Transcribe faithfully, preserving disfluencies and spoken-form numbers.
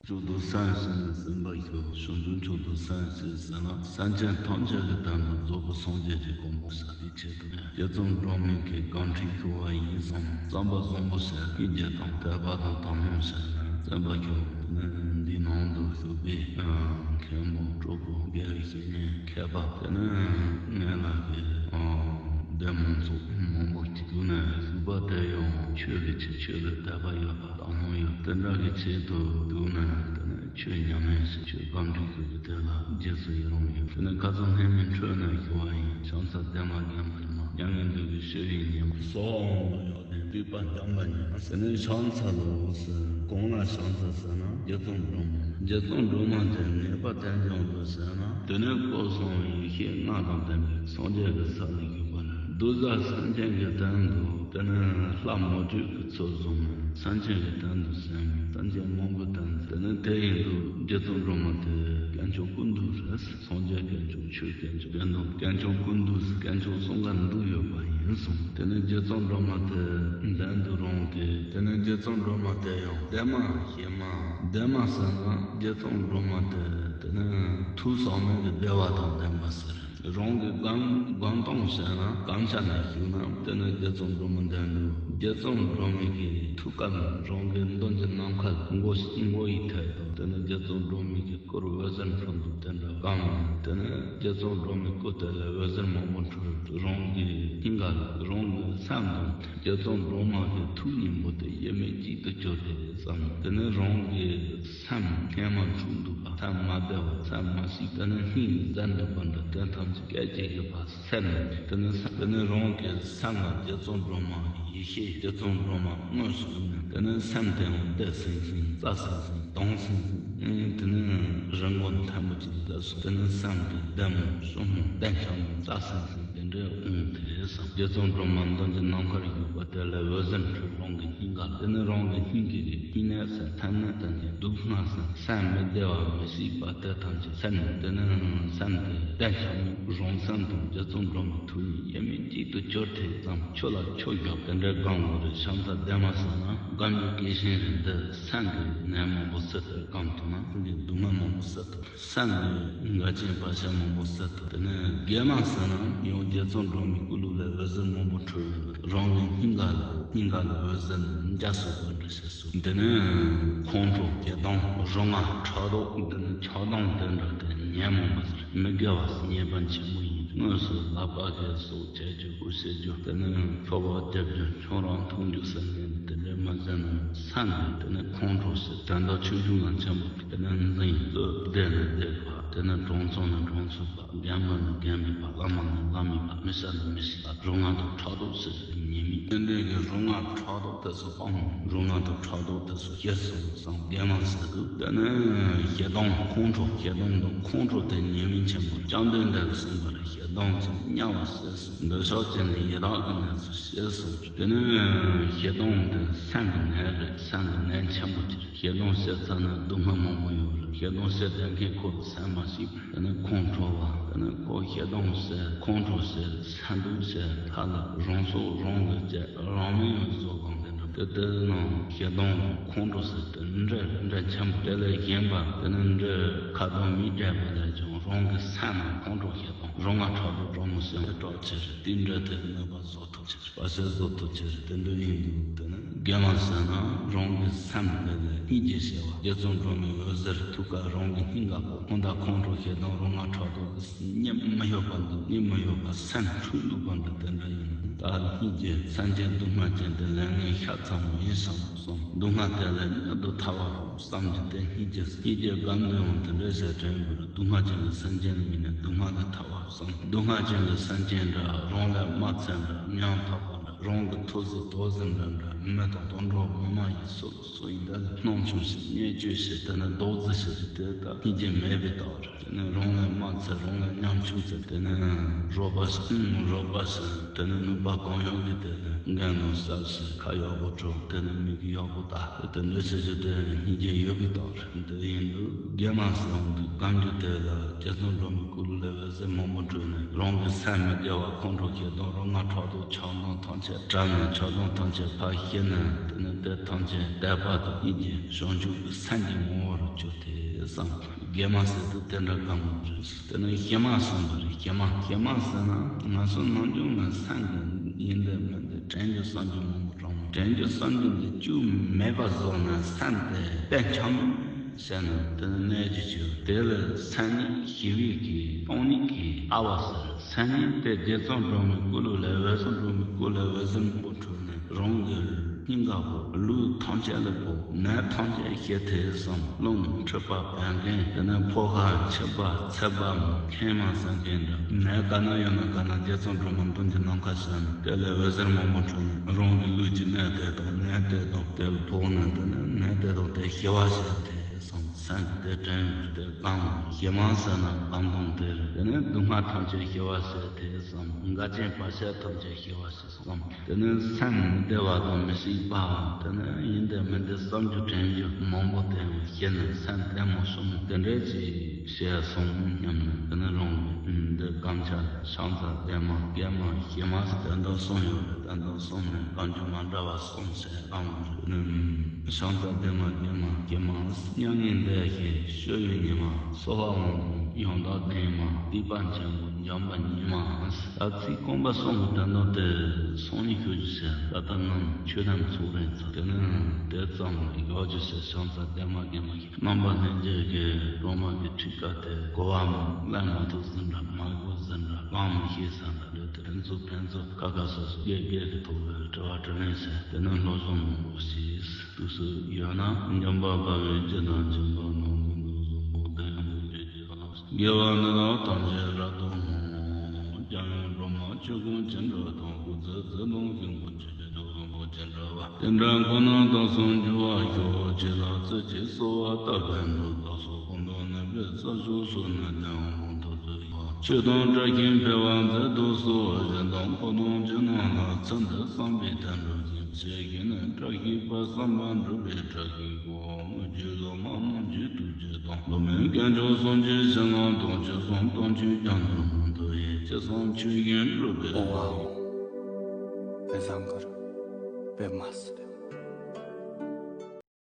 མཆོག་ཏུ་སེམས་བསྐྱེད་ནས་སེམས་དཔའ་ཞུ། བྱང་ཆུབ་མཆོག་ཏུ་སེམས་བསྐྱེད་ཟེར་ན། སེམས་ཅན་ཐམས་ཅད་ཀྱི་དོན་དུ་རྫོགས་པའི་སངས་རྒྱས་ཀྱི་གོ་འཕང་ཟེར་བའི་ཆེད་དུ་རྗེ་བཙུན་སྒྲོལ་མ་གིས་སྒོམ་ཁྲིད་ཞུ་བ་ཡིན་བསམ། བསམ་པ་བཟང་པོ་ཟེར། ཤེས་རྒྱ་དང་དད་པ་དང་དག་སྣང་ཟེར་ན། སེམས་དཔའ་ཞུ་ནི་འདི་ནང་དུ་བཞུགས་པའི་མཁན་པོ་གྲོགས་པོ་དགེ་བའི་བཤེས་གཉེན་མཁས་པ་དེ་ནི་ངན་ལགས་ཀྱི་སྡེ་མང་ཚོགས་མང་པོ་ཅིག་འདུག་ནས་བཞུགས་པ་དེ་ཡང་ཆོས་ཀྱི་ཆེད། ཆོས་ལ་དད་པ་ཡོད་པ། དག་སྣང་ཡོད། དེ་འདྲ་གི་ཆེད་དུ་འདུག་ན། དེ་ནི་ཆོས་ཉམས་ལེན་བྱེད། ཆོས་སྒོམ་ཁྲིད་ཀྱི་དེ་ལ་རྗེས་སུ་ཡི་རང་ཡོད། དེ་ནི་ཁ་སང་སྔས་མའི་འཕྲོས་ནས་ཞུ་བ་ཡིན། བྱང་ས་སྡེ་མ་རྒན་པ་ཡིན་ན། མྱ་ངན་འདས་པའི་ཤི་བའི་ཉིན་མོ་སོང་ལ་ཡོད་དེ། སྡིག་པ་འདམ་པ་ཉིད་ན། དེ་ནི་བྱང་ས་ལ་འོ་ཟེར། གང་ལ་བྱང་ས་ཟེར་ན། རྗེ་བཙུན་སྒྲོལ་མ། རྗེ་བཙུན་སྒྲོལ་མ་དེ་ངེས་པ་དེ་འཇོག་འདུག་ཟེར་ན། དེ་ནི་སྐུ་གསུམ་ཡེ་ཤེས་ལྔ་དང་ལྡན་པའི་སངས་རྒྱས་ཀྱི་ས་ལ་བཞུགས་པ་ནི། གདུལ་བྱ་སེམས་ཅན་གྱི་དོན་དུ། དེ་ནི་ལྷ་མོ་དྲུག་གི་ཚུལ་བཟུང་ནས་སེམས་ཅན་གྱི་དོན་དུ་སེམས། སེམས་ཅན་མང་པོའི་དོན་དུ། དེ་ནི་དེ་ཡིན་དུས་རྗེ་བཙུན་སྒྲོལ་མ་དེ་དཀོན་མཆོག་ཀུན་འདུས་རེད། སངས་རྒྱས་དཀོན་མཆོག། ཆོས་དཀོན་མཆོག། དགེ་འདུན་དཀོན་མཆོག་ཀུན་འདུས། དཀོན་མཆོག་གསུམ་ཀ་འདུས་ཡོད་པ་ཡིན་གསུངས། དེ་ནི་རྗེ་བཙུན་སྒྲོལ་མ་དེ་མདུན་དུ་རང་དེ། དེ་ནི་རྗེ་བཙུན་སྒྲོལ་མ་དེ་ཡང་སྡེ་མ་ཞེས་མ། སྡེ་མ་ཟེར་ན་རྗེ་བཙུན་སྒྲོལ་མ་དེ། དེ་ནི་ཐོས་བསམ་གྱི་བདེ་བ་དང་ལྡན་པ་ཟེར། རང་གི་སྒོམ་སྒོམ་སྟངས་བྱས་ན། སྒོམ་ཆ་ནས་ཞུས་ན། དེ་ནི་རྗེ་བཙུན་སྒྲོལ་མ་མདུན་དུ། རྗེ་བཙུན་སྒྲོལ་མ་གི་ཐུགས་ཀ་ནས་རང་གི་མདུན་གྱི་ནམ་མཁའ་མགོ་མགོ་ཡི་ཐད་དུ། དེ་ནི་རྗེ་བཙུན་སྒྲོལ་མ་གི་སྐུར་འོད་ཟེར་འཕྲོ་འདུག་དེ་འདྲ་སྒོམ། དེ་ནི་རྗེ་བཙུན་སྒྲོལ་མའི་སྐུ་དེ་ལས་འོད་ཟེར་མང་པོ་འཕྲོས། རང་གི་སྙིང་ག་ལ། རང་གི་སེམས་དང་རྗེ་བཙུན་སྒྲོལ་མ་གི་ཐུགས་གཉིས་པོ་དེ་དབྱེར་མེད་གཅིག་ཏུ་གྱུར་ཏེ་བསམ། དེ་ནི་རང་གི་སེམས་སྔོན་མ་འཁྲུགས་འདུག་པ། སེམས་མ་བདེ་བ། སེམས་མ་སྐྱིད། དེ་ནི་སྙིང་གི་བཙན་འདུག་པ་འདྲ། དེ་ཐམས་ཅད་སྐད་ཅིག་གིས་ཕར་སེལ་ནས། དེ་ནི་སེམས། དེ་ནི་རང་གི་སེམས་ལ་རྗེ་བཙུན་སྒྲོལ་མ་ཡེ་ཤེས། རྗེ་བཙུན་སྒྲོལ་མ་དངོས་སུ་བྱུང་ནས། དེ་ནི་སེམས་དེའང་བདེ་སིང་སིང་། སླ་སིང་སིང་། དྭངས་སིང་སིང་། ཨེ། དེ་ནི་རི་མགོ་མཐོན་པོ་ཅིག་ལ་སོང་། དེ་ནི་སེམས་དེ་བདེ་མོ་སྲུ་མོ་བདེ་འཇགས་མོ་སླ་སིང་སིང་དེ་འདྲའི་དབང་དེ་སོང་། རྗེ་བཙུན་སྒྲོལ་མ་མདུན་གྱི་ནམ་མཁར་བཞུགས་པ་དེ་ལས་འོད་ཟེར་འཕྲོས། རང་གི་སྙིང་ག། དེ་ནི་རང་གི་སྙིང་གི་སྙིང་ནད་སེལ། མཚན་ནད་དང་ལྡན། སྡུག་བསྔལ་སེལ། སེམས་མི་བདེ་བ་མི་སྲིད་པ་དེ་ཐམས་ཅད་སེལ་ནས། དེ་ནི་སེམས་དེ་བདེ་འཇགས་མོ། རང་སེམས་དང་རྗེ་བཙུན་སྒྲོལ་མའི་ཐུགས་གཉིས་དབྱེར་མེད་གཅིག་ཏུ་གྱུར་ཏེ་བསམ། ཆོས་ལ་ཆོས་བཞག་དེ་འདྲའི་སྒོམ་དགོས་རེད། བྱང་ས་སྡེ་མ་ཟེར་ན་སྒོམ་རྒྱུ་གལ་ཆེན་རེད། འདི་སེམས་ཀྱི་ནད་མང་པོ་སེལ་ཏེ་སྒོམ་ཐུབ་ན། སེམས་ཀྱི་སྡུག་བསྔལ་མང་པོ་སེལ་ཐུབ། སེམས་ཀྱི་འགལ་རྐྱེན་བར་ཆད་མང་པོ་སེལ་ཐུབ། དེ་ནས་དགེ་མ་ཟེར་ན་ཡང་རྗེ་བཙུན་སྒྲོལ་མའི་སྐུ་ལུས་ལས་འོད་ཟེར་མང་པོ་འཕྲོས་ཡོད། རང་གི་སྙིང་ག་ལ། སྙིང་ག་ལ་འོད་ཟེར་འཇའ་ཟེར་བ་འདྲ་ཞིག་སོང་། དེ་ནས་ཁོང་ཁྲོ་སྐྱེ་སྟངས་རུ་ང་ཕྲག་དོག་འདི་ནི་ཆགས་སྡང་དེ་འདྲ་དེ་ཉོན་མོངས་པ་ཟེར། མི་དགེ་བ་ཉེས་པ་ཆེན་པོ་ཡིན། དངོས་སུ་ལག་པ་གིས་སྲོག་བཅད་རྒྱུ། སྐུ་བཤད་རྒྱུ། དེ་ནས་ཁྲོ་བ་རྒྱབ་རྒྱུ། ཁྱོད་རང་འཐུང་རྒྱུ་ཟེར་ནས་དེ་འདྲའི་མི་ཟེར་ན། སེམས་ཀྱི་དེ་ནས་ཁོང་ཁྲོ་ཟེར་དོན་དག་ཆུང་ཆུང་ནས་ཆེན་པོ། དེ་ནས་འཛིང་རྩོད། བདེ་ནས་བདེ་བ། དེ་ནས་གྲོང་ཚོ་ནས་གྲོང་ཚོད་པ། རྒན་པ་ནས་རྒན་མེད་པ། བླ་མ་ནས་བླ་མེད་པ། མི་ཤ་ནས་མི་ཤ། རུ་ང་དང་ཕྲག་དོག་ཟེར་ཉེས་དམིགས། དེ་འདྲའི་གི་རུ་ང་ཕྲག་དོག་དེ་ཚོ་སྤངས། རུ་ང་དང་ཕྲག་དོག་དེ་ཚོ་ཞི་སོང་བསམ། དགེ་མ་ཟེར་དུས་དེ་ནས་ཞེ་སྡང་ཁོང་ཁྲོ། ཞེ་སྡང་དང་ཁོང་ཁྲོ་དེ་ཉེས་དམིགས་ཆེན་པོ། བཅོམ་ལྡན་འདས་ཀྱིས་གསུངས་པ་རེད། ཞེ་སྡང་ཚོ་དམྱལ་བ་ཟད་སོང་། འདོད་ཆགས་ཅན་ནི་ཡི་དྭགས་ཀྱི་གནས་སུ་ཤི་སོང་། དེ་ནས་ཞེ་སྡང་དེ་སེམས་ཀྱི་ནད་རེད། སེམས་ཀྱི་ནད་ཆེན་པོ་ཅིག་རེད། ཞེ་སྡང་ཟད་ཚར་ན་སྡུག་བསྔལ་མང་པོ་ཡོད་རེད། ཞེ་སྡང་ཟད་བསྡད་མཁན་ཁོ་ཚོ་སེམས་མ་ཞིག་དེ་ནས་ཁོང་ཁྲོ་བ། དེ་ནས་ཁོ་ཞེ་སྡང་ཟད། ཁོང་ཁྲོ་ཟད། སེམས་སྡུག་ཟད། ལྷ་ལ་རང་སྲོག་རང་གིས་བཅད། རང་མིང་ཡང་བཟོ་གང་དེ་འདྲ། དེ་དེ་ནང་ཞེ་སྡང་དང་ཁོང་ཁྲོ་ཟེར་དེ་འདྲ་འདྲ་ཆེན་པོ། དེ་ལས་གཞན་པ་དེ་ནི་འདྲ་ཁ་དོག་མི་འདྲ་བ་ལས་ཀྱང་རང་གི་སེམས་ནང་ཁོང་ཁྲོ་ཞེ་སྡང་རུ་ང་ཕྲག་དོག་གྲོགས་མོ་སེམས་དེ་གྲོགས་ཆེ་རེད། དེ་འདྲ་དེ་ནི་ནུས་པ་བཟོ་ཐུབ་ཆེ་རེད། བར་ཆད་བཟོ་ཐུབ་ཆེ་རེད། དེ་འདྲ་ཡིན་དུས་དེ་ནི་དགེ་མ་ཟེར་ན་རང་གི་སེམས་དེ་ལས་སྙིང་རྗེ་ཆེ་བ། རྗེ་བཙུན་སྒྲོལ་མའི་འོད་ཟེར་ཐུགས་ཀ་རང་གི་སྙིང་ག་གོ། ཁོང་དང་ཁོང་ཁྲོ་ཞེ་སྡང་རུ་ང་ཕྲག་དོག་གི་གཉིད་མི་ཡོད་པ་འདུག་གཉིད་མི་ཡོད་པ་སེམས་འཁྲུག་འདུག་པ་འདྲ་དེ་འདྲ་ཡིན་ན། ད་སྙིང་རྗེ་སེམས་ཅན་སྡུག་བསྔལ་ཅན་དེ་ལས་ངས་ཤ་ཚ་མོ་ཡིན་བསམ་སོང་། སྡུག་བསྔལ་དེ་ལས་མྱུར་དུ་ཐར་བར་བསམ་གྱི་དེ་སྙིང་རྗེ། སྙིང་རྗེ་སྒོམ་དུ་ཡང་དེ་འདྲ་ཞིག་དྲན་དགོས་རེད། སྡུག་བསྔལ་ཅན་གྱི་སེམས་ཅན་ནི་མིན་ནས་སྡུག་བསྔལ་ལས་ཐར་བར་བསམ། སྡུག་བསྔལ་ཅན་གྱི་སེམས་ཅན་འདྲ་རང་ལས་དམའ་ཚད་འདྲ་ཉམ་ཐག་པ་འདྲ་རང་གི་ཐུགས་སུ་དོགས་ཟིན་འདྲ་འདྲ་མི་དང་དུད་འགྲོ་མི་མ་ཡིན་སུ་སུ་ཡིན་དེ་ལ་སྣང་ཆུང་ཞིག་བརྙས་བཅོས་ཞིག་དེ་ནི་རྡོག་རྫི་ཞིག་རེད། དེ་ལྟ་སྙིང་རྗེ་མེད་པའི་ལྟ་བ་རེད། དེ་ནི་རང་ལས་དམའ་ཚད་རང་ལས་ཉམ་ཆུང་ཚད་དེ་ནི་རོགས་པ་ཞིག་རོགས་པ་ཞིག་དེ་ནི་ནུས་པ་གང་ཡོད་ཀྱིས་དེ་ནི་ འགན་ནོ་ཟབ་ཞིག་ཁ་ཡག་པོ་གྲོགས་དེ་ནི་མི་གི་ཡག་པོ་ད་དེ་འདྲ་ཞིག་ཞིག་དེ་སྙིང་རྗེ་ཡོད་གི་དང་རེད། འདི་ཡིན་དུས་དགེ་མ་སེ་འོང་དུས་གང་རྒྱུ་དེ་ལ་རྒྱ་མཚོ་འགྲོ་མི་ཀུ་ལུ་ལེ་བེ་ཟེར་མང་པོ་འགྲོ་ནས་རང་གི་སེམས་མི་བདེ་བ་ཁོང་ཁྲོ་སྐྱེ་དང་རང་ང་ཕྲག་དོག་ཆགས་སྡང་ཐམས་ཅད་བྲལ་ནས་ཆགས་སྡང་ཐམས་ཅད་ཕར་ཞི་ནས་དེ་ནི་དེ་ཐམས་ཅད་དད་པ་དང་སྙིང་རྗེ་བྱང་ཆུབ་ཀྱི་སེམས་ཀྱི་ངོ་བོར་གྱུར་ཏེ་བསམ། དགེ་མ་སེ་དུ་དེ་འདྲ་གང་མང་རེད། དེ་ནས་ཞི་མ་གསུངས་པ་རེད། ཞི་མ་ཞི་མ་ཟེར་ན་ང་ཚོ་ནམ་རྒྱུན་ང་སེམས་ཀྱི་ཡིན་འདི་མིན་འདི་དྲན་རྒྱུ་བསམ་རྒྱུ་མང་པོ་དྲངས། དྲན་རྒྱུ་བསམ་རྒྱུ་འདི་བཅུ་མེད་པ་བཟོ་ན་སེམས་དེ་དཔེ་འཆམ་ཟེར་ན་དེ་ནི་གནས་ཀྱི་ཆོས་དེ་ལ་སེམས་ཉིད་ཞི་བའི་གི་སྟོང་ཉིད་ཀྱི་ལྟ་བ་ཟེར། སེམས་ཉིད་དེ་རྗེ་ཙོང་སྒྲོལ་མའི་སྐུ་ལུ་ལས་འོད་ཟེར་འགྲོ་མི་སྐུ་ལས་འོད་ཟེར་མང་པོ་འཕྲོས་ནས་རང་གི་སྙིང་ག་པོ་ལུས་ཐམས་ཅད་ལ་པོ་ནད་ཐམས་ཅད་ཞི་དེ་བསམ། རླུང་མཁྲིས་པ་བད་ཀན་དེ་ནས་ཕོ་ཁ་མཆིན་པ་ཚད་པ་མཁལ་མ་ཟེར་མཁན་འདྲ་ནད་ག་ན་ཡོད་ན་ག་ན་རྗེ་ཙོང་སྒྲོལ་མ་མདུན་གྱི་ནམ་མཁའ་ཟེར་ན་དེ་ལས་འོད་ཟེར་མང་པོ་འཕྲོས་ནས་རང་གི་ལུས་ཀྱི་ནད་དེ་དང་ནད་དེ་དང་དེ་ལ་ཕོག་ནས་དེ་ནས་ནད་དེ་དང་དེ་ཞི་བ་ཞིག་དེ་བསམ། སེམས་དེ་དྲན་དེ་བསམ། ཞི་མ་ཟེར་ན་བསམ་སྟངས་དེ་རེད། དེ་ནས་སྡུག་བསྔལ་ཐམས་ཅད་ཞི་བ་ཞིག་དེ་བསམ། འགལ་རྐྱེན་བར་ཆད་ཐམས་ཅད་ཞི་བ་ཞིག་བསམ། དེ་ནས་སེམས་མི་བདེ་བ་དང་མི་སྲིད་པའམ་དེ་ནས་ཡིན་དེ་མིན་དེ་བསམ་རྒྱུ་དྲན་རྒྱུ་མང་པོ་དེ་ཞི་ནས་སེམས་བདེ་མོ་ཤོང་མོ་དེ་འདྲས་ཀྱི་ཞེས་གསུངས་སྙམ་ནས་དེ་ནས་རང་གི་འདི་སྐམ་ཆ་ཤང་ཚ་བདེ་མ་དགེ་མ་ཞི་མ་ཟེར་དོན་དག་གསུམ་ཡོད་རེད། དོན་དག་གསུམ་ནས་སྐམ་རྒྱུ་མ་འདྲ་བ་གསུམ་ཟེར་སྐམ་རེད། ཤང་ཚ་བདེ་མ་དགེ་མ་དགེ་མ་མྱ་ངན་འདས་ཞི་སྤྱོད་ཡུལ་ཉི་མ་གསོལ་བ་འོང་དང་ཡང་དག་ལྡན་མ་སྡིག་པ་ཆེན་པོ་འཇོམས་པ་ཉིད་མ། ད་ཚིག་རྐང་པ་གསུམ་གྱི་དོན་དག་དེ་སང་ཉིན་ཤོད་རྒྱུ་ཟེར། ད་ལྟ་ངམ་ཆོས་དམ་ཚོགས་རིང་ཚོགས་དེ་ནི་དེ་ཙམ་ལ་ཡོད་རྒྱུ་ཟེར། ཤང་ཚ་བདེ་མ་དགེ་མ་ཞིག་རྣམ་པ་ལྷན་རྒྱས་ཀྱི་སློབ་མ་གི་ཁྲིད་ཀ་དེ་གོ་བ་མ་ལེན་མ་ཐུབ་ཟིན་འདྲ་མ་གོ་ཟིན་འདྲ་གང་མི་ཤེས་ཟིན་འདྲ་འདི་དེ་ཕན་ཚུན་ཕན་ཚུན་ཁ་ཁ་སོ་སོ་སྐད་སྐད་ཀྱི་ཐོག་ལ་དྲི་བ་དྲིས་ལན་ཟེར་དེ་ནི་སློབ་སྦྱོང་མང་པོ་བྱས། དུས་སུ་ཡོད་ན་འཇམ་པ་དཔའ་བོས་ཇི་ལྟར་མཁྱེན་པ་ནང་གི་འདུག་གསུངས་པ་དེ་ཡང་མི་བརྗེད་ཀྱི་ལམ། དགེ་བ་འདི་དག་ཐམས་ཅད་རབ་ཏུ་བསྔོ། སྐྱབས་ཡུམ་སྒྲོལ་མ་ཆོས་སྐུ་ཅི་འདྲ་དང་། སྐུ་ཚེ་ཚེ་དང་ཤིན་ཏུ་ཆོས་ཀྱི་རྒྱལ་པོ་ཅི་འདྲ་བ། དེ་འདྲ་ཁོ་ན་དུས་གསུམ་འགྱུར་བར་ཤོག་ཅེས་ལ་ཚིག་གཅིག་གསོལ་བ་བཏབ་པའི་མཐུས། བདག་སོགས་ཕུན་སུམ་ཚོགས་པའི་རྩ་བ་སོགས་ནས་ལྡན་དབང་ཐོབ་ཚུལ་ཡང་། ཆོས་དང་བཀྲ་ཤིས་འཕེལ་བར་མཛད་དུ་གསོལ། གཞན་དང་འཁོར་དང་ཕྱི་ནང་ལ། ཚེ་འདི་བསམ་པའི་དོན་འགྲུབ་ཅིང་། ཚེ་ཕྱི་མའི་བཀྲ་ཤིས་པ། བསམ་པ་འགྲུབ་པའི་བཀྲ་ཤིས་སྐུ། དངོས་གྲུབ་ལ་མ་རྣམས་ཀྱི་ཐུགས་རྗེ་དང་། འགྲོ་མེད་དཀོན་མཆོག་གསུམ་གྱི་བྱིན་རླབས་དང་། ཆོས་སྲུང་དམ་ཆོས་རྒྱ་མཚོ་མཉམ་དུ་ཡོད། ཅི་བསམ་ཆོས་བཞིན་འགྲུབ་པའི། ཨོ་ཨ་ཨོ། དཔེ་བཟང་གི་རེད། དཔེ་མ་སྲིད།